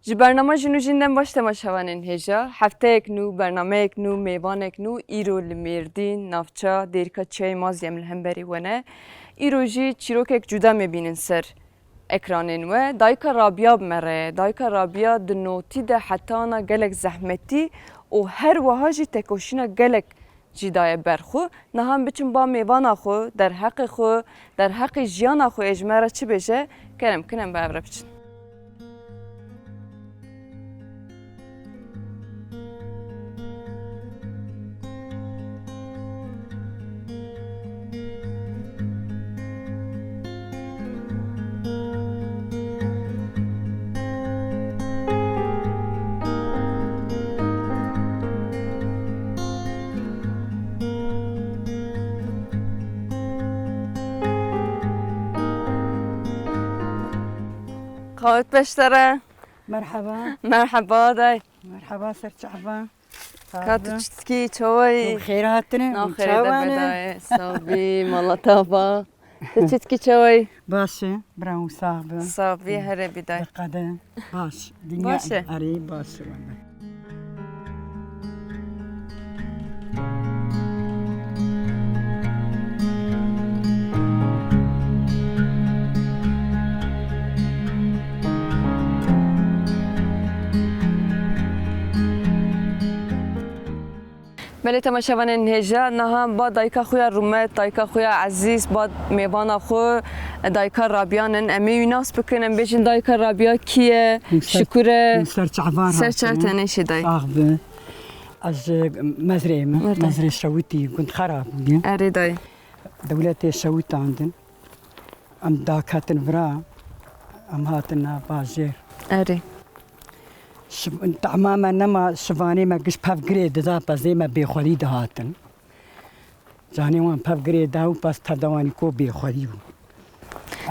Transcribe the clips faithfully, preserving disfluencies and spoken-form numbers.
Ji bernama jin û jîn dem baş temaşevanên hêja. Hefteyek nû, bernameyek nû, mêvanek nû, îro li Mêrdîn, navça Dêrika Çiyayê Mazî em li hemberî we ne. Îro jî çîrokek cuda me bînin ser ekranên we. Dayika Rabia bi me re ye. Dayika Rabia di notî de hetana gelek zehmetî û her wiha jî tekoşîna gelek jî daye ber xwe. Niha em biçin ba mêvana xwe, derheqê xwe, derheqê jiyana xwe ê ji me re çi bêje, kerem kin em bi hev re biçin. Qawet beşdere. Merhaba. Merhaba day. Merhaba serçava. Ka tu çi dikî, çawa yî? Xêr hatine. Na xêrê de bedayê. Sabî, mala te ava. Tu çi dikî, çawa yî? Baş e, bira û sax be. Sabî, here bî day. Diqede. Baş. Dinya Baş e. Erê, baş e wele. Belê temaşevanên hêja, niha ba dayika xwe ya rûmet, dayika xwe ya ezîz, ba mêvana xwe, dayika Rabiyan in. Em ê wî nas bikin, em bêjin dayika Rabiya kî ye? Şikur e. Ser çavan. Ser çav tenê şê day. Sax bi. Ez, e, mezrê me. Mezrê Şewitî, gund Xera bûye. Erê dayê. Dewletê şewitandin. Em daketin vira, em hatin nav bajêr. Erê. Şiv-, tahma me nema, şivanê me giş pev girê dida, pezê me bêxwedî dihatin. Canê wan pev girê da û pez tev de wanî ko bêxwedî bû.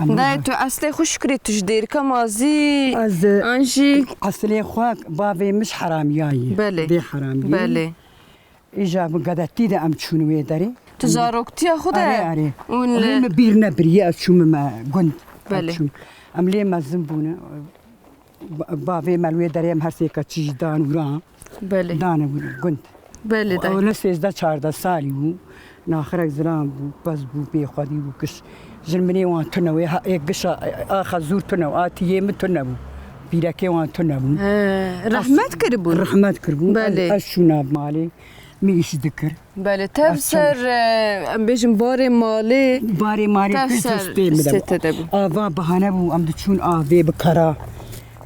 Em Dayê, tu eslê xwe şikrî, tu ji Dêrika Mazî, Ez, e, an jî eslê xwe bavê min ji Heramiya yî. Belê. Dê Heramiya yî. Belê. Îja bi gedetî de em çûn wê derê. Tu zaroktiya xwe de Erê, erê. Hûn li Hûn min bîr nebiriye, ez çûme me gund. Belê. Em çûn. Em lê mezin bûne. Ba-, bavê me li wê derê em her sêka çî jî dan wira. Belê. Dane wir gund. Belê, dayê. Ew ne sêzdeh çardeh salî bû. Naxirek zilam bû, pez bû, bêxwedî bû, kiş. Jin minê wan tune wê, ha, ê gişa, axa zûr tune, a tiyê min tune bû. Bîrekê wan tune bû. He, rehmet kiribûn. Rehmet kiribûn. Belê. Ez, ez çûna malê. Mi îş dikir. Belê, tev ser, e, em bêjin barê malê, Barê malê tev ser stê min de bû. Ava bahane bû, em diçûn avê bi kara.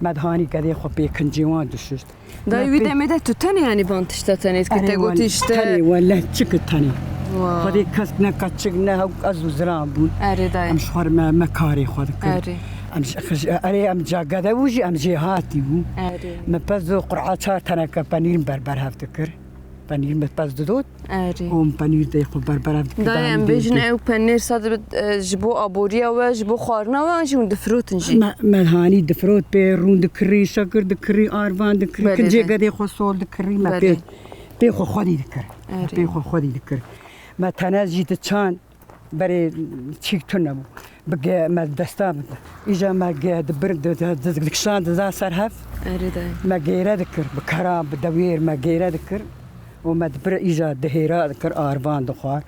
Me dihanî gedê xwe pê kincê wan dişişt. Dayê, wî demê de tu tenê, yanî van tişta tenê dikir, te gotî işte. Tenê, wele çik tenê. Xwedê kes ne, keçik ne, hew ez û zilam bûn. Erê dayê. Em ji xwe re me, me karê xwe dikir. Erê. Em ji, erê em ca gede bû jî em jê hatî bû. Erê. Me pez û qur'a çar teneke penîr berber hev dikir. Penîr me pez didot. Erê. Û em penîr dê xwe berber hev dikir. Dayê, em bêjin ew penîr sade, e, ji bo aboriya we, ji bo xwarina we, an jî hûn difirotin jî? Me, me hanî difirot pê rûn dikirî, şekir dikirî, arvan dikirî, Belê, kincê belê. Gedê xwe sol dikirî, me Belê. Pê, pê xwe xwedî dikir. Erê. Pê xwe xwedî dikir. Me tenez jî diçand. Berê çîk tune bû. Bi ge-, me desta bi, îja me ge-, dibir, di, di, di, dikişan diza ser hev. Erê dayê. Me gêre dikir, bi kera, bi dewêr me gêre dikir. Û me dibir îja dihêra dikir, arvan dixwar.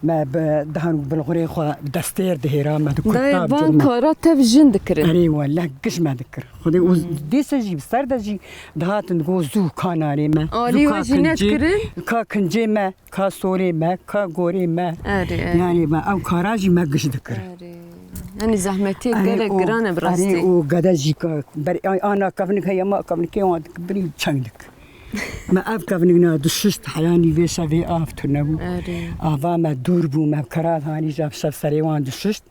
Me bi dihan û bilxurê xwe destêr dihêra, me dikir. Dayê, van kara tev jin dikirin? Erê wele, giş me dikir. Xwedê û Hmm. dêse jî, bi ser de jî dihatin digo zû ka nanê me. Alî we jî nedikirin? Ka kincê me. Ka sorê me, ka gorê me. Erê, erê. Yanî me ew kara jî me giş dikir. Erê. Yanî zehmetiyê Erê, gelek o, giran e bi erê, rastî. O gede jî ka ber, ay, ana kevnik heye, ma kevnikê wan dik, birî çeng dik. Me ev kevnik na dişişt, heyanî vê şevê av tune bû. Erê. Ava me dûr bû, me kara hanî ja şev serê wan dişişt.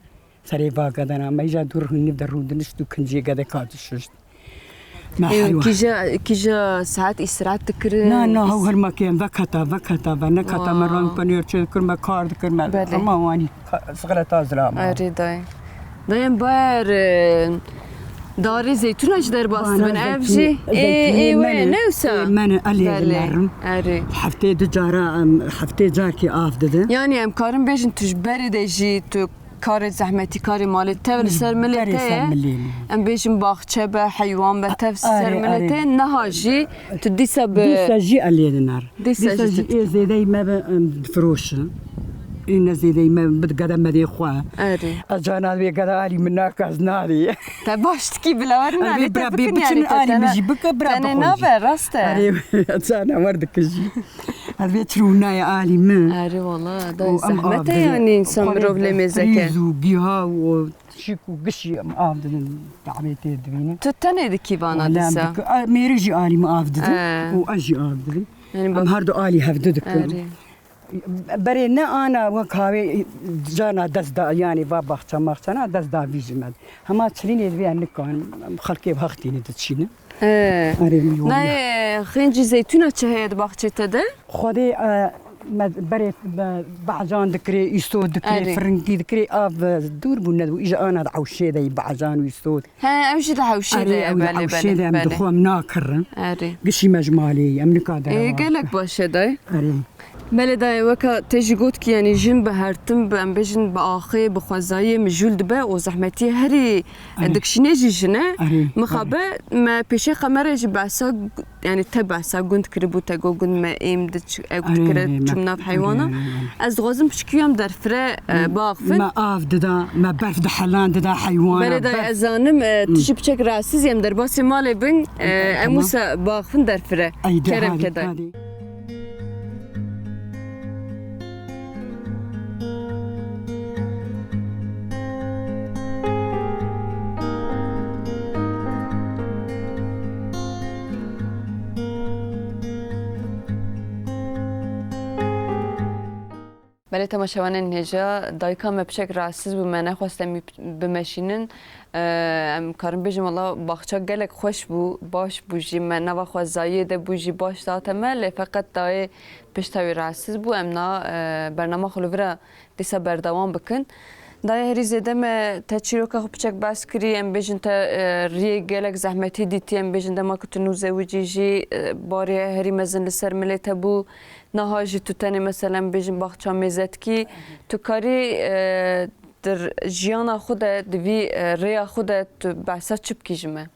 Serê va gedena me îja dûr nîv de rûdinişt û kincê gedeka dişişt. Me Ê, heywan. Kîja, kîja saet îstirahat dikirin? Na, na, hew her me kêm veketa, veketa, ve neketa me Wa. Rang penêr çê dikir, me kar dikir, me Belê. Hema wanî ka-, sigareta zira me. Erê dayê. Dayê em ber, e, darê zeytûna ji derbas dibin. Ev jî ê, ê we ne wisa? Ê, me ne, elê Belê. Dinerim. Erê. Heftê du cara, em, heftê carkê av didin. Yanî em karin bêjin tu ji berê de jî tu Karê zehmetî, karê malê tev li ser milê te ye. Em bêjin baxçe be, heywan be, tev ser milê te ye. Niha jî tu dîsa bi... Dîsa jî elê dinar. Dîsa jî ê zêdeyî me bi, em, difiroşin. Ê ne zêdeyî me bi gede me dê xwe. Erê. Ez cana wê gede alî min nake, ez nadî. Te baş dikî bila wer nane, te bikin yani, te alî min jî bike, bira tenê nabe, rast e. Erê, cana wer dikijî. Ez vê çirûnayê alî min. Erê wala, da zehmet e yani, însan mirov lê mêze ke. Rîz û giha û çik û gişî em av didin, dawê tê dibînin. Tu tenê dikî vana dîsa? Mêrik jî alî min av didin û ez jî av didim. Em her du alî hevdu dikin. Erê. Berê ne ana wek havê cana dest da, yani va baxça maxçana dest da vî ji me. Hema çilînê divê em nikanin, em xelkê bi heq tînin diçînin. He. Erê, min yox. Nayê xêncî zeytûna çi heye di baxçê te de? Xwedê, e, me berê, me bacan dikirê, îsot dikirê, erê, firingî dikirê, av, e, dûr bû, nedibû. Îja ana di ewşê de yî bacan û îsot. He, ew jî di hewşê de ye, belê, belê, belê. Erê, ew jî di hewşê de em dixwe, em nakirin. Erê. Gişî me ji malê ye, em nika derewa. Ê, gelek baş e dayê. Erê. Belê dayê, weka te jî got ki, yanî jin bi hertim, bi, em bêjin, bi axê, bi xwezayiyê mijûl dibe û zehmetiyê herî, erê, dikişînê jî jin e. Erê, mixabe me pêşê qemerê jî behsa, yanî te behsa gund kiribû, te got gund me êm diç-, ew dikire, çûm nav heywana. Erê, erê, erê. Ez dixwazim piçkî em derfire, e, biaxivin. Me av dida, me berf dihelan dida heywana. Belê dayê, ez zanim, e, tu jî piçek rahatsiz yê, em derbasê malê bin, e, em wisa biaxivin derfire. Kerem ke dayê. Belê temaşevanên hêja, dayika me piçek rahatsiz bû, me nexwest em wî bimeşînin. Em karin bêjin, wela baxça gelek xweş bû, baş bû jî, me nava xwezayiyê de bû jî baş dihate me, lê feqet dayê pişta wî rahatsiz bû. Em na, e, bernama xwe li vira dîsa berdewam bikin. Dayê herî zêde me te çîroka xwe piçek behs kirî, em bêjin te, e, riyê gelek zehmetî dîtî, em bêjin dema ku tu nû zewicî jî, e, barê herî mezin li ser milê te bû. Niha jî tu tenê, mesela, em bêjin baxça mêze dikî. Tu karî, e, di jiyana xwe de, di vî, e, rêya xwe de tu behsa çi bikî ji me?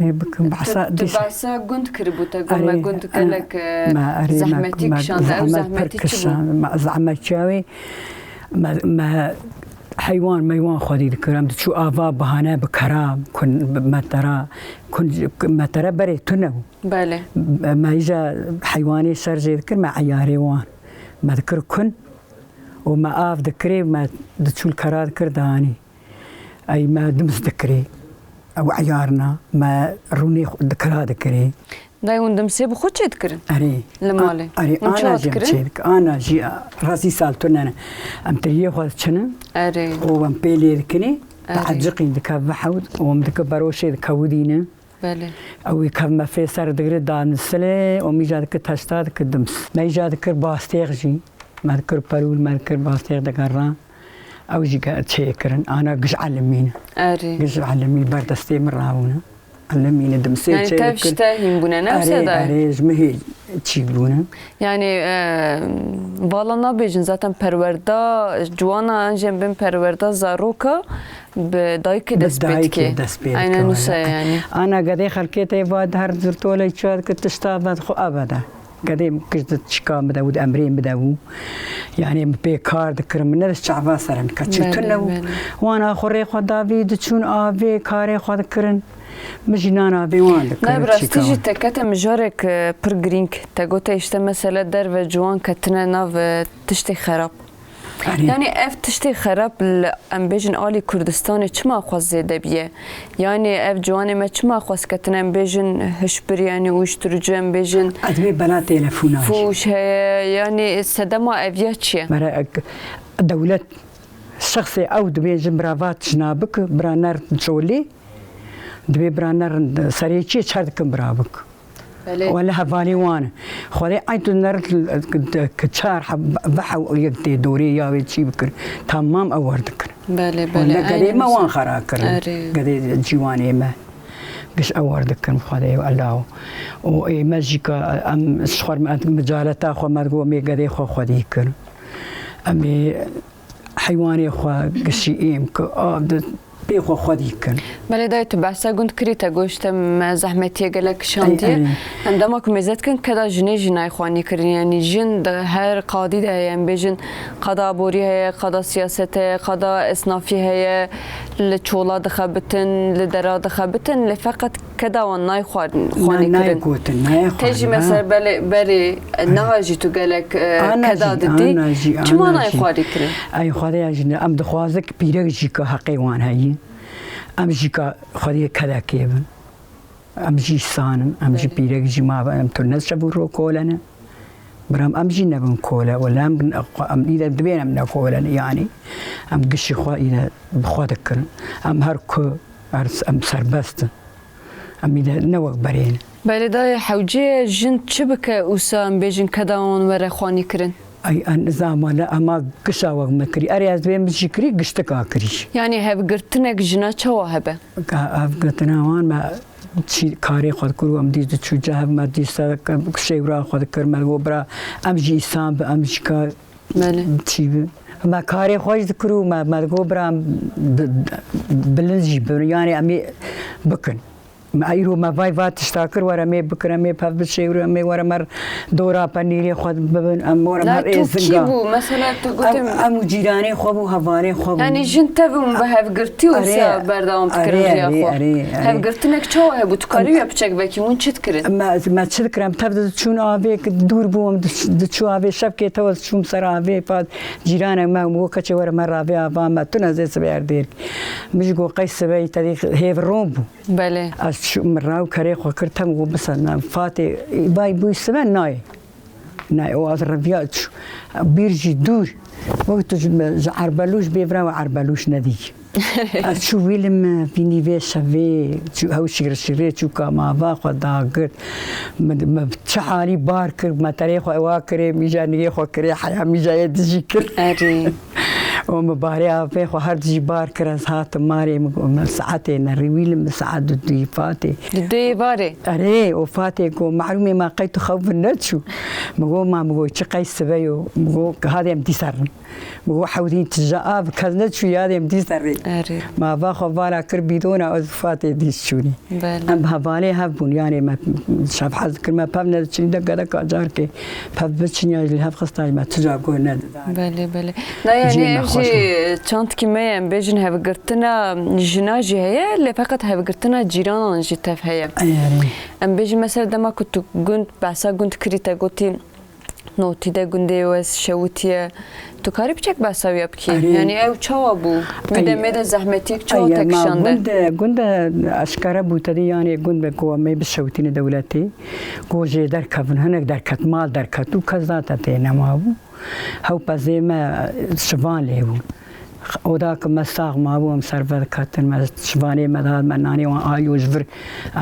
Ê bikim, behsa... Tu, tu behsa gund kiribû, te got me gund gelek, e, zehmetî kişand, ew zehmetî çi bû? Me zehmet çawa, me, me heywan meywan xwedî dikir, em diçû ava bahane bi kera, kun, bi metera, kun, metera berê tune bû. Belê. Me îja heywanê şer jê dikir, me eyarê wan. Me dikir kun û me av dikirê, me diçû li kera dikir dihanî. Ey me dims dikirê. Ew eyarna, me rûnê xwe dikira dikirê. Dayê hûn dimsê bi xwe çê dikirin? Erê. Li malê? Erê, ana jî em çê dikin. Ana jî, rastî sal tune ne. Em tiriyê xwe diçinin. Erê. Û em pê lê dikinê. Erê. Dieciqîn dike vihewt û em dike beroşê dikewidîne. Belê. Ew ê kev me fê ser digire, danisilê, û mîja dike teşta dike dims. Me îja dikir bastêx jî. Me dikir perûl, me dikir bastêx digerra. Ew jî ge-, çêkirin. Ana giş elimîn. Erê. Giş elimî ber destê min rabûne. Elimîne dimsê çêkirin. Yani tev ji te hîn bûne, ne wisa dayê? Erê, erê, ji min hê çî bûne. Yani, e, vala nabêjin zaten perwerda ciwana, an jî em bên perwerda zaroka bi dayikê dest pê dike. Bi dayikê dest pê dike. Aynen wisa yani. Ana gedê xelkê tê va her zirtolê çiya dike tişta ve xwe abede. Gedê min kişt di çika min de û di emrê min de bû. Yanî min pê kar dikirin, min ne di çava ser in, keçûtin ne bû. Belê, belê. Wan a xwe rê xwe davî diçûn avê, karê xwe dikirin. Min jî nan avê wan dikirin. Na, bi rastî jî te kete mijarek, e, pir girîng. Te gote îşte mesele derve ciwan ketine nav, e, tiştê xerab. Erê. Yanî ev tiştê xerab li, em bêjin, alî Kurdistanê çima xwest zêde bûye? Yanî ev ciwanê me çima xwest ketine, em bêjin, hişbir, yanî uyuşturucu, em bêjin... Ez vê bela telefona jî. Fûş heye, yanî sedema ev ya çi ye? Mere ek-, dewlet şexsê ew dibêjin bira va tijna bik, bira ner çolê, dibê bira ner serê çiyê çer dikin bira bik. Belê. Wele hevalê wan e. Xwedê eyn tu ner ki çar heb, ve hew yek tê dorê ya wê çî bikir. Tamam ew wer dikir. Belê, belê. Wele gedê me wan xera kirin. Erê. Gedê ciwanê me. Giş ew wer dikin Xwedê û Elaw. Û ê me jî ka em ji xwe me micaleta xwe me digo me gedê xwe xwedî kir. Em ê heywanê xwe gişî êm ki, av di pê xwe xwedî kin. Belê dayê, tu behsa gund kirî, te goşt te me zehmetiyê gelek kişandiye. Ey, ey. Em dema ku mêze dikin, keda jinê jî nayê xwanî kirin. Yanî jin di her qadî de heye, em bêjin qada aborî heye, qada siyaset heye, qada esnafî heye, li çola dixebitin, li dera dixebitin, lê feqet keda wan nayê xwa-, xwanî kirin. Nayê gotin, nayê xwanî. Te jî mesela belê, berê, niha jî tu gelek, e, keda didî. Ana jî, ana jî. Çima nayê xwarî kirin? Ay xwarê ya jî ne, em dixwazin ki pîrek jî ka heqê wan heyî. Em jî ka xwediyê kedekê bin. Em jî îsan in, em jî pîrek jî ma, em tu ne şev û ro kole ne. Biram, em jî nebin kole, wele em bin, em îde dibên em ne kole ne, yanî. Em gişî xwe îde bi xwe dikirin. Em her ku, her s-, em serbest in. Em îde ne wek berê ne. Belê dayê, hewce ye jin çi bike ûsa em bêjin keda wan were xwanî kirin? Ay, ez nizanim wele, ema gişa wek me kirî. Erê ez dibêm min jî kirî, giştika kirî. Yanî hevgirtinek jina çawa hebe? Ka-, hevgirtina wan me çî karê xwe dikir û em dîs diçû cih, me dîsa şêwra xwe dikir, me digot bira, em jî îsan bi, em jî ka Belê. Çî bi. Me karê xwe jî dikir û me, me digot bira em bi-, bilind jî bin, yanî em ê bikin. Me îro me vay va tişta kir, were em ê bikin, em ê pev bişêwrin, em ê were me dora penîrê xwe bibin, em were me êzinga. Lay tu kî bû? Mesela tu gotî em, em û cîranê xwe bû, hevalê xwe bû. Yanî jin tev û bi hevgirtî û se berdewam dikirin riya xwe. Erê, erê, erê. Hevgirtinek çawa hebû? Tu karî ya piçek vekî hûn çi dikirin? Me, me çi dikirin? Em tev diçûn avê, dûr bû, em diç-, diçû avê, şevkê tev diçûm ser avê, pat cîranek me, got keçê were me ravê ava me, tu nezê sibê erdêr. Min jî got qey sibeyî te dî hêv ron bû. Belê. Ez çû, min raw kerê xwe kir, tem got, "Bisa, na, Fatê, vay bûy sibe nayê." Nayê, o az reviya çû. Bîr jî dûr. Wek tu ji, ji Erbelûş bê vira we Erbelûş nedî. Ez çû wî li min, vînî vê şevê, çû hew şîr şîrê çû ka mava xwe dagirt. Min, min çi halî bar kir, meterê xwe ewa kirê, mîja nigê xwe kirê, heya mîja yê dijî kir. Erê. Û min barê avê xwe her dijî bar kir, ez hatim marê, min got, min saetê nerî wî li min saet du duyî Fatê. Di duyê barê? Erê, û Fatê got, "Mehrûmê ma qey tu xew bin neçû?" Min got, "Ma," min got, "çi qey sibe yo?" Min got, "Hadê em dîsa rin." Min got, "Hewdîn tija av, kes neçû yadê em dîsa rê." Erê. Ma va xwe vala kir bîdona, ez Fatê dîs çûnî. Belê. Em hevalê hev bûn, yanê me şevhez dikir, me pev nediçin de gereka carkê pev biçin ya li hev xista me tija got nedida. Belê, belê. Na, yanî ev jî çandkî me ye, em bêjin hevgirtina jina jî heye, lê feqet hevgirtina cîranan jî tev heye. Erê. Em bêjin mesela dema ku tu gund, behsa gund kirî te gotî, Notî de gundê wez şewitiye. Tu karî piçek behsa wî ya bikî? Erê. Yanî ew çawa bû? Wî demê de zehmetiyek çawa te kişande? Gund, gund eşkere bû, te dî yanî gund be ku em ê bişewitîne dewletê. Ku jê derkevin, hinek derket, mal derket û kes zaten tê nemabû. Hew pezê me şivan lê bû. Oda ku me sax mabû, em serve diketin, me şivanê me dihat, me nanê wan alî û ji vir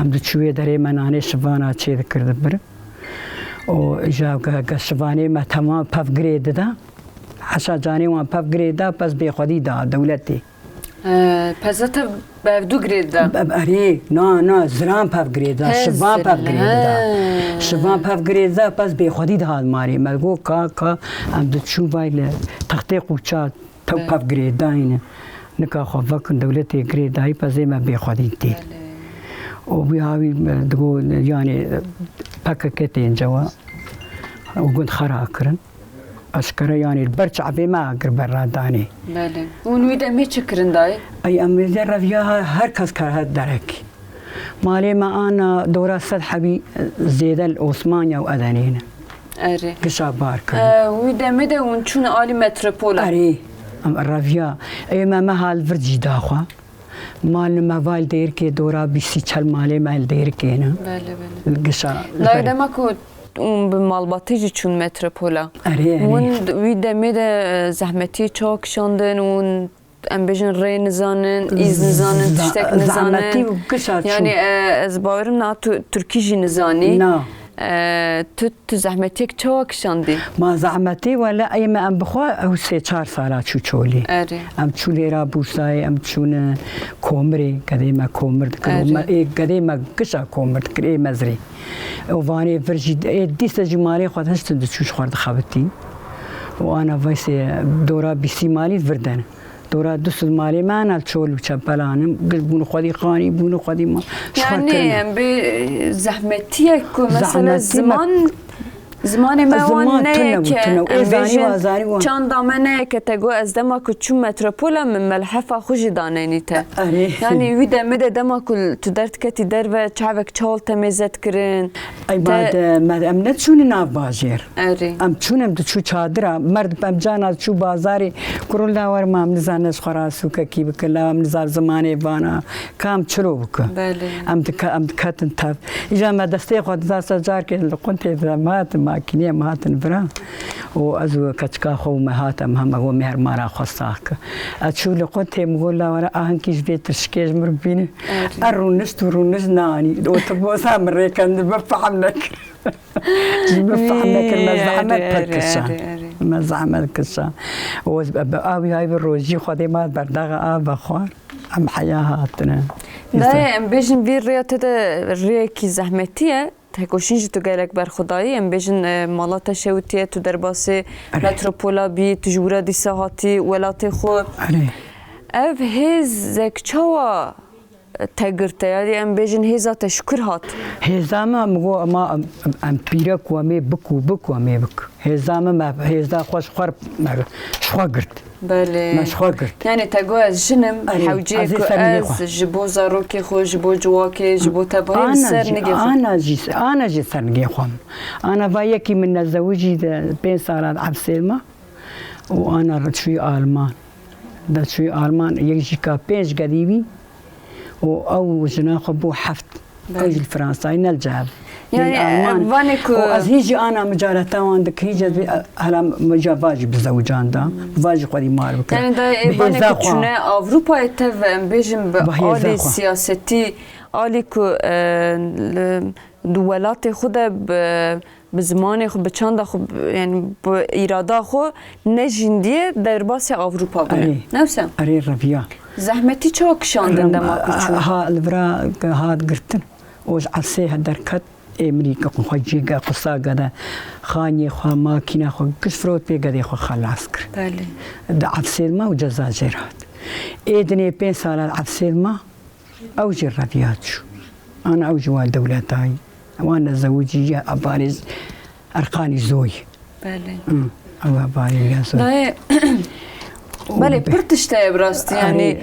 em diçûyê derê me nanê şivana çê dikir di vir. Û îja ge-, ge şivanê me temam pev girê dida. Heşa canê wan pev girê da, pez bêxwedî da dewletê. He, peze te bi hevdû girê dida? Be-, erê, na, na, ziran pev girê dida, şivan pev girê dida. He. Şivan pev girê dida, pez bêxwedî dihat marê. Me got, ka, ka, em diçûn vay li textê qûça. Tew pev girêdayî ne. Nika xwe vekin dewletê girêdayî pezê me bêxwedîn tê. Belê. Û wî hawî, e, digo, yanî, P K K tên cewa û gund xera kirin. Eşkere, yanî, li ber çavê me agir berra danê. Belê. Hûn wî demê çi kirin dayê? Ey, em wê de reviya her kes kar hat derek. Malê me ana dora sed hebî zêde li Osmanya û Edenê ne. Erê. Gişa bar kir. E, wî demê de hûn çûne alî metropola? Erê. Em reviya. Ê me, me hal vir cî daxwe. Mal me val dêrkê dora bîsî çel malê me li dêrkê ne. Belê, belê. Gişa. Nayê dema ku hûn bi malbatî jî çûn metropola. Erê, erê. Hûn wî demê de, e, zehmetiyê çawa kişandin û Em bêjin rê nizanin, îz nizanin, tiştek nizanin. Zehmetî û gişa çû. Yanî, e, ez bawerim na tu tirkî jî nizanî. Na. E, tu, tu zehmetiyek çawa kişandî? Ma zehmetî wele ey me em bixwe ew sê çar sala çû çolî. Erê. Em çû lêra Bûrsayê, em çûne Komirê, gedê me komir dikir. Erê. Me, ê, gedê me gişa komir dikir, ê mezrê. Û vanê vir jî, ê dîse jî malê xwe dihiştin diçû ji xwe dixebitî. Û ana vayse dora bîstî malî virdene. Dora du sed malê me ana çol û çepelan in. Bûn xwedî xanî, bûn xwedî ma. Yanî em bê zehmetiyek ku mesela ziman, zimanê me wan neyeke, em bêjin çanda me neyeke te got ez dema ku çûm metropola min melhefa xwe jî danenî te. Yanî wî demê de dema ku tu derdiketî derve çavek çal te mêze dikirin. Ey ma de, me, em neçûne nav bajêr. Erê. Em çûn, em diçû çadira. Merdim em cana diçû bazarê. Kurul da wer ma em nizane ji xwe ra sûkekî bikin, la em nizan zimanê vana. Kam çilo bikin. Belê. Em dike-, em diketin tev. Îja me destê xwe dida ser carkê li quntê de me hatin makînê, em hatin vira. Û ez û keçika xwe û me hat, em heme got mêhir ma ra xwe sax ke. Ez çû li quntê, min got la were ahinkî ji vê tirşikê ji min bibîne. Erê. Ez rûnişt û rûnişt nanî. Otobosa min rêkend bifehm nekir. Ji min fehm nekir, me zehmet pir kişa. Me zehmet kişa. Û bi awî hay bi rojî Xwedê ma berdaxa av vexwar. Em heya hatine. Dayê, em bêjin vî rêya te de rêyekî zehmetî ye. Tekoşîn jî tu gelek berxwedayî. Em bêjin, e, mala te şewitiye, tu derbasê metropola bî, tu ji wira dîsa hatî welatê xwe. Erê. Ev hêzek çawa te girte? Yanî em bêjin hêza te ji kur hat? Hêza me, min got, ma em, em, em pîrek û em ê bik û bik û em ê bik. Hêza me, me hêza xwe ji xwe, me ji xwe girt. Belê. Me ji xwe girt. Yanî te got ez jin im, hewcê ku ez ji bo zarokê xwe, ji bo ciwakê, ji bo tevahî li ser nigê xwe. Ana jî, ana jî ser nigê xwe. Ana va yekî min nezewicî de pênc sala di Efsêl ma û ana çûyî Alman. De çûyî Alman, yek jî ka pênc gedî bî. Û ew jina xwe bû heft. Belê. Ew jî li Fransayê ne li cihê. Yanî, e, vanê ku û ez hîn jî ana micareta wan dikim, hîn jî ez vê, e, hela mica va jî bi zewcan da. Hmm. Va jî xwedî mar bikim. Yanî da, e, vanê ku çûne Ewropayê tev, em bêjin bi alî siyasetî, alî ku, e, li, di welatê xwe de bi bi zimanê xwe, bi çanda xwe, bi, yanî bi îrada xwe nejîndiye derbasê Ewropa bûne. Erê. Ne wisa? Erê, reviya. Zehmetî çawa kişandin dema ku çûn? Ha, li vira hat girtin. Û ji Efsê derket, ê mirî ke xwe cî ge, qusa gede, xaniyê xwe, makîna xwe, giş firot pê gedê xwe xelas kir. Belê. Di Efsê ma û ceza jê re hat. Ê dinê pênc sala Efsê ma, Ew jî reviya çû. Ana ew jî wa dewletayî. Wan nezewicî ya Abarê Erqanî Zoyî. Belê. Hı, ew Abarê ya Zoyî. Dayê, belê, pir tişt heye bi rastî, yanî,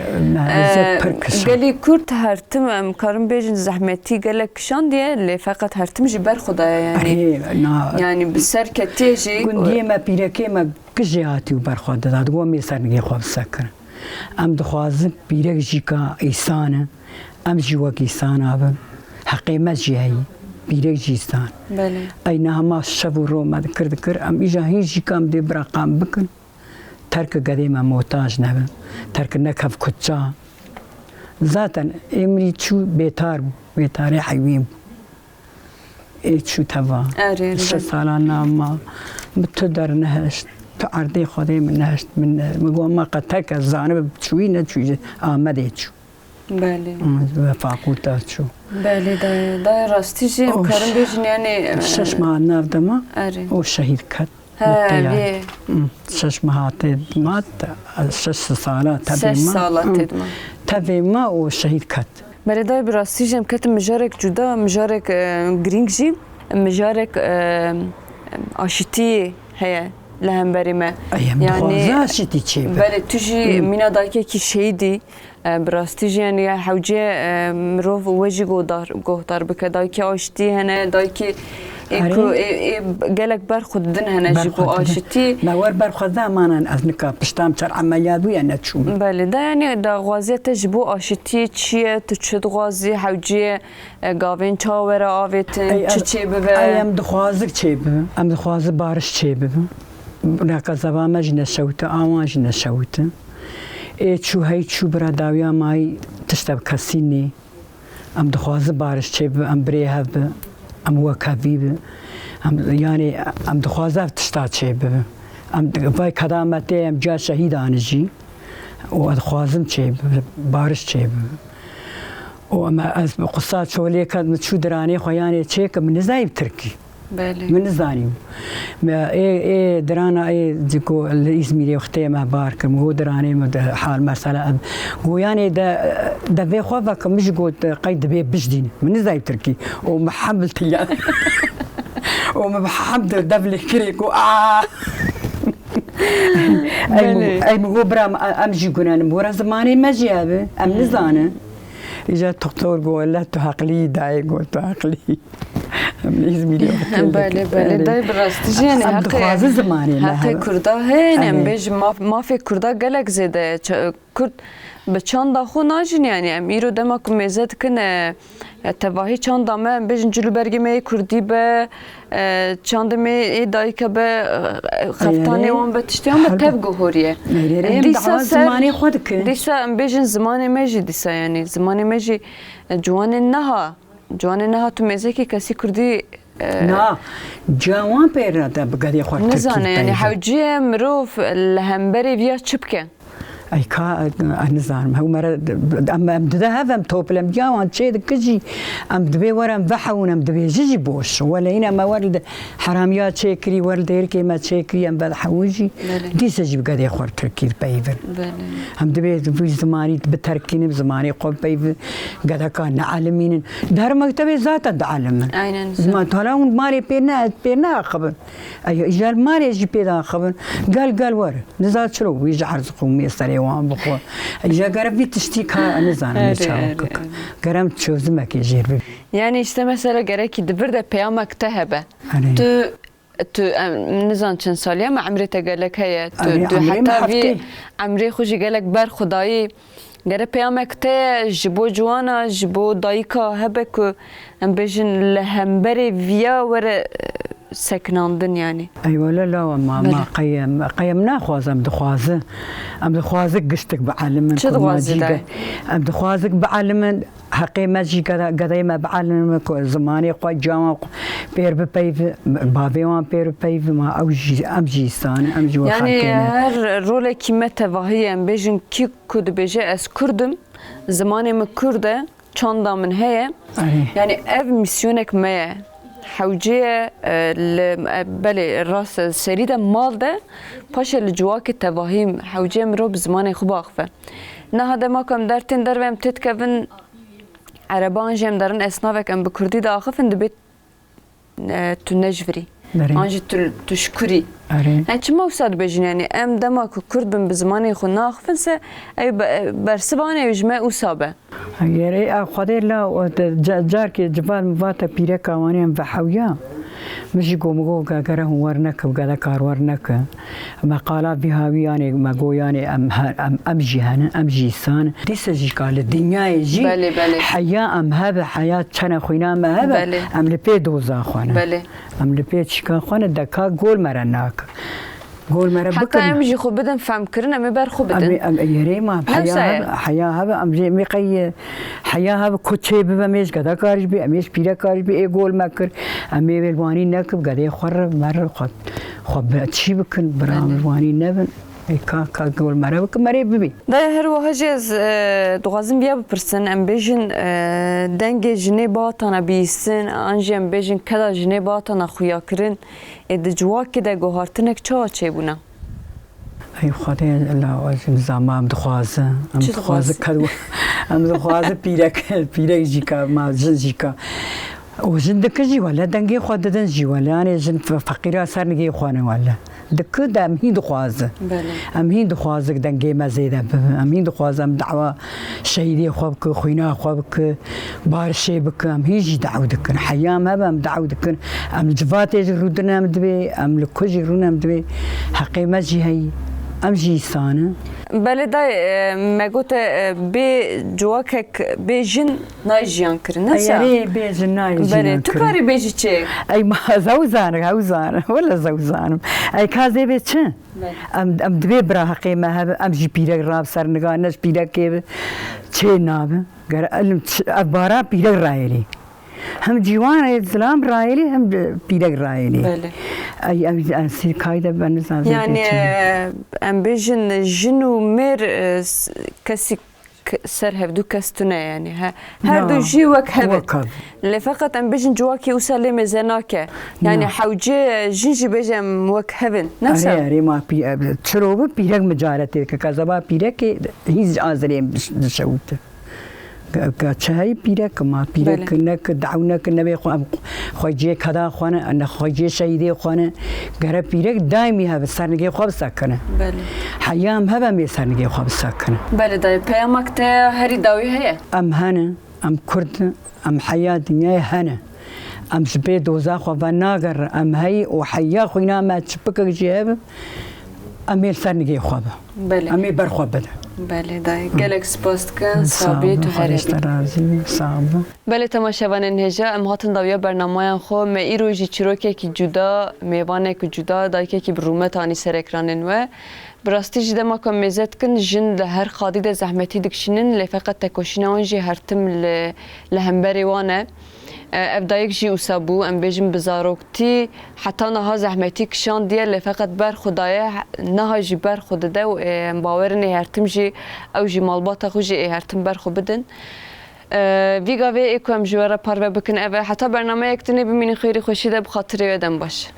e, gelî Kurd her tim, em karin bêjin zehmetî gelek kişandiye, lê feqet her tim jî ber xwe daye, yanî. Erê, na. Yanî bi ser ketiye jî. Gundiyê me, pîrekê me, Kijê hatî û ber xwe dida, digot, em ê ser nigê xwe bisekirin. Em dixwazin pîrek jî ka îsan e, em jî wek îsana bin. Heqê me jî heyî, pîrek jî îsan. Belê. Ey niha ma şev û ro me dikir, dikir, em îja hîn jî ka em dê bira qam bikin. Terki gedê me motaj nebin. Terki nekev kuça. Zaten ê mirî çû bêtar bû, bêtarê heywîn bû. Ê çû teva. Erê, erê. Şeş sala nama. Bi tu dernehişt, tu erdê Xwedê min nehişt, min, min got, ma qe tek ez zanibim çûyî neçûyî, Amedê çû. Belê. Ve fakulta çû. Belê, dayê, dayê, rastî jî em karin bêjin, yanî, şeş e, meha nav de ma, erê, o şehîd ket. He, vê. Hı, şeş meha tê ma, şeş sala tevê ma. Şeş sala tê ma. Tevê ma û şehîd ket. Belê dayê, bi rastî jî em ketin mijarek cuda, mijarek, e, girîng jî, mijarek, e, aşitî heye li hemberî me. Ey, em dixwaze aşitî çêbe. Belê, tu jî mîna dayikekî şehîdî. E, bi rastî jî, yanî, ya hewce, e, mirov we jî guhdar, guhdar bike. Dayikê aştî hene, dayikê ê ku ê, ê gelek ber xwe didin hene ji bo aşitî. Me wer ber xwe da, manan ez nika pişta em çar emeliyat bûye neçûm. Belê, da, yanî, daxwaziya te ji bo aşitî çi ye? Tu çi dixwazî? Hewce, e, gavên çawa were avêtin? Çi çêbibe? Ey, em dixwazin çêbibe. Em dixwazin bariş çêbibe. Naka zeva me jî neşewite, awan jî neşewite. Ê çû hey çû bira dawiya mayî tişte bi kesî nê. Em dixwazin bariş çêbibe, em birê hev bi, em wek hevî bi. Em, yanî em dixwazin ev tişta çêbibe. Em di-, vay keda me tê, em ciya şehîdan jî. Û ez dixwazim çêbibe, bariş çêbibe. Û em, ez bi qisa çolê ket min çû diranê xwe yanê çêke min nizayî bi tirkî. Belê. Min nizanî. Me ê, ê dirana ê ku li Îzmîrê wextê me bar kir. Min got diranê min de hal mesela em. Goyanê de, de vê xwe vekim, min jî got qey dibê bijdîn. Min nizayî tirkî. Û min hemil tiya. Û min hemd dev lê kirê ku a. Ey min, Belê. Ey min got bira em, em jî gunenim. Were zimanê me jî ev e. Em nizanin. Îca doktor got, "Wele tu heqlî dayê," got, "Tu heqlî." Em li Îzmîrê otel Belê, dikin. Belê. Dayê bi rastî jî, yani, Em heqê, dixwazin zimanê me heqê hebe. Kurda heye, yani, Erê. Em bêjin maf-, mafê Kurda gelek zêde ye. Ç-, Kurd bi çanda xwe najin, yani, em îro dema ku mêze dikin, e, e, tevahî çanda me, em bêjin cilûbergê me yê Kurdî be, e, çandê me ê dayike be, e, xeftanê Erê. Wan be, tiştiyan be, Helbet. Tev guhoriye. Erê, erê, em Dîsa dixwazin ser, zimanê xwe dikin. Dîsa em bêjin zimanê me jî dîsa, yani, zimanê me jî, e, ciwanên niha, ciwanên niha tu mêzekî kesî Kurdî, e, Na, ciwan pê re de bi gedê xwe Tirkî Nizane, yani, peyve. Hewciye mirov li hemberê viya çi bike? Ey ka, ez nizanim. Hew mere, em, em dide hev, em toplem ya wan çê dike jî, em dibê werin vehewin, em dibêjin jî boş. Wele îne me wer li de heramiya çêkirî, wer li dêrikê me çêkirî, em vedehewin jî. Belê. Dîse jî bi gedê xwe Tirkî peyvin. Belê. Em dibê vî zimanî biterkînin, zimanê xwe peyvin, gedeka neelimînin. Di her mektebê zaten dielimin. Aynen. Ziman tala hûn marê pê ne, pê neaxivin. Ey, îcar marê jî pê daxivin. Gel, gel wer. Niza çilo wî ji erz qûmê serê wan bixwe. Îcar gere vî tiştî ka nizanim Erê, çawa erê, bik. Erê. Gerem çözümekê jêr bibî. Yani işte mesela gerekî di vir de peyamek te hebe. Erê. Tu, tu, em, nizan çend salî ye, me emrê te gelek heye. Tu, Erê, tu emrê heta me vî heftê. Emrê xwe jî gelek ber xwe dayî. Gere peyamek te ji bo ciwana, ji bo dayika hebe ku em bêjin li hemberê viya were, e, sekinandin yani. Ey wele lawa ma, Belê. Ma qey em, qey em naxwazin, em dixwazin. Em dixwazin giştik bielimin, Çi ku dixwazî macî dayê? Be. Em dixwazin bielimin, heqê me jî gede-, gedeyê me bielimin, ku zimanê xwe, ciwan xwe pêr bipeyvin, bavê wan pêr bipeyvin, ma ew jî, em jî îsan in, em jî we Yani xelkê ne. Her rolekî me tevahî ye, em bêjin kî ku dibêje ez Kurd im, zimanê min Kurd e, çanda min heye. Erê. Yani ev mîsyonek me ye. Hewce ye, e, li, e, belê rast e, serî de mal de, paşê li civakê tevahî hewce ye mirov bi zimanê xwe biaxive. Niha dema ku em dertên derve em têdikevin, ereban jî em derin esnavek em bi kurdî diaxifin, dibê e, tu nejvirî. Erê. An jî tu, tu ji kurî. Erê. E, çima wisa dibêjin? Yani em dema ku Kurd bin bi zimanê xwe naxivin se, ew be-, e, bersiva wan ew ji me wisa be. Gerê a Xwedê la, o, de, ca-, carkê cival min vate pîreka wan em vehewiya. Min jî got, min got, ge-, gere hûn werneke, gere kar werneke. Me qala vî hawî yanê me got, yanê em her, em, em jî henin, em jî îsan in. Dîse jî ka li dinyayê jî Belê, belê. Heya em hebe, heya çene xwîna me hebe, Belê. Em li pê doza xwe ne. Belê. Em li pê çîka xwe ne, de ka gol me re nake. Gol me re Heta bikin. Em jî xwe bidin femkirin, em ê ber xwe Em bidin. ê, em ê yerê ma, Ne heya wisa ye? Hebe, heya hebe, em jî, em ê qey, heya hebe ku çê bibe, em ê ji gedekar jî bî, em ê ji pîrekar jî bî, ê gol me kir. Em ê wêlwanî nekin, gedê xwe re, me re xwe Xwe bi çî bikin, bira Belê. Min wanî nebin. Ê ka, ka gol mere bikin, merê bibî. Dayê, her wiha jî ez, e, dixwazim viya bipirsin. Em bêjin, e, dengê jinê bihatana bihîstin, an jî em bêjin keda jinê bihatana xuyakirin. Ê di civakê de guhartinek çawa çêbûna? Ey Xwedê, la ez nizam, em dixwazin. Em Çi dixwazin dixwazin? Ked, em dixwazin pîrek, pîrek jî ka, ma jin jî ka. Û jin dikin jî wele dengê xwe didin jî wele. Yanê jin fe-, feqîra ser nigê xwe ne wele. Dikin de em hîn dixwazin. Belê. Em hîn dixwazin dengê me zêde bibe. Em hîn dixwazin em dawa şehîdê xwe bikin, xwîna xwe bikin, barişê bikin. Em hîn jî daw dikin. Heya em hebe em daw dikin. Em li civatê jî rûdin em dibê, em li ku jî rûn em dibê. Heqê me jî heyî. Em jî îsan in. Belê dayê, e, me gote, e, bê civakek, bê jin nayê jiyan kirin, ne wisa? Ey, erê, bê jin nayê jiyan kirin. Belê, tu karî bêjî çi? Ey, ma ez ew zanim, ew zanim. Wele ez ew zanim. Ey, ka zê bê çi? Belê. Em, em dibê bira heqê me hebe, em jî pîrek rabe ser niga, ne ji pîrekê bi çê nabe. Ger elim ç-, ev bara pîrek rayelî. Hem ciwan ê zilam rayelî, hem de pîrek rayelî. Belê. Ey, em, em sî kayde ben nizam zê Yani, bê çi. E, em bêjin jin û mêr, e, s-, kesî k-, ser hevdû kes tune, yani he, her du jî wek hev in. Wek hev. Lê feqet em bêjin civakî wisa lê mêze nake. Yani hewce jin jî bêje em wek hev in. Ne wisa? Erê, erê, ma pî-, ev, çiro bi pîrek micaretê dike. Kezeba pîrekê hîn azirê em diş-, dişewite. Ka, ka çi heyî pîrek ma pîrek Belê. Nek, daw nek, nebê xwe, em xweciyê keda xwe ne, ne xweciyê şehîdê xwe ne. Gere pîrek daîmî hebe, sernigê xwe bisekine. Belê. Heya em hebe em ê sernigê xwe bisekine. Belê dayê, peyamak te herî dawî heye? Em hene, em Kurd in, em heya dinyayê hene. Em ji bê doza xwe venagerin, em heyî û heya xwîna me çi pikek jî hebe, em ê li ser nigê xwe be. Belê. Em ê ber xwe bidin. Belê dayê, gelek spas dikin, Sağ sabî ol, tu Xwedê herê ji te bî. Razî be, sağ ol. Belê temaşevanên hêja, em hatin dawiya bernameyan xwe, me îro jî çîrokekî cuda, mêvanekî cuda, dayikekî bi rûmet anî ser ekranên we. Bi rastî jî dema ku em mêze dikin, jin li her qadî de zehmetî dikişînin, lê feqet tekoşîna wan jî her tim li, li hemberê wan e. E, ev dayik jî wisa bû, em bêjin bi zaroktî heta niha zehmetî kişandiye, lê feqet ber xwe daye, niha jî ber xwe dide û, e, em bawer in ê her tim jî ew jî malbata xwe jî ê her tim ber xwe bidin. E, vî gavê ê ku em ji we re parve bikin ev e. Heta bernameyek din ê bimînin xêrî xweşî de, bi xatirê we dem baş.